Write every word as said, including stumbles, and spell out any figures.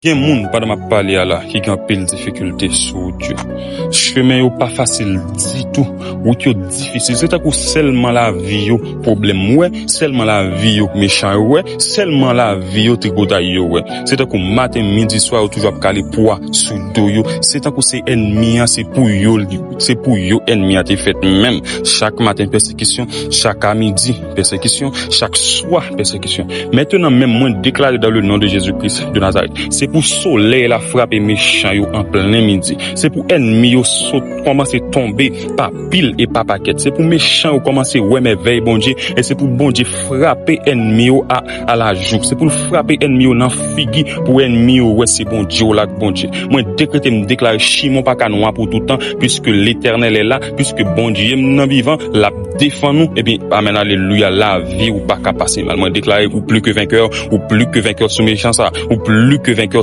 Gen moun, pandan m ap pale a la, ki gen anpil difikilte sou wout yo. Chemen yo pa fasil ditou. Wout yo difisil. Se tankou sèlman lavi yo pwoblèm yo wè, sèlman lavi yo mechan yo wè, sèlman lavi yo tripotay yo wè. Se tankou maten, midi, swa, yo toujou ap kale pwa sou do yo. Se tankou se ènmi an, se pou yo li, se pou yo ènmi an te fèt menm. Chak maten, pèsekisyon, chak a midi, pèsekisyon, chak swa, pèsekisyon. Mentnan menm, mwen deklare dans le nom de Jésus-Christ de Nazareth, se pou solèy la frape mechan yo an plen midi. Se pou ènmi yo sot kòmanse tonbe pa pil e pa pakèt. Se pou mechan yo kòmanse wè mèvèy Bondye, e se pou Bondye frape ènmi yo a, a la jouk. Se pou l frape ènmi yo nan figi, pou ènmi yo wè se Bondye w la k Bondye. Mwen dekrete, m deklare, chimen w pa ka nwa pou toutan, piske Letènèl è la, piske Bondye m nan vivan, l ap defann ou, ebyen, amèn, alelouya, lavi ou pa ka pase mal. Mwen deklare, ou pli ke venkè, ou pli ke venkè sou mechan sa, ou pli ke venkè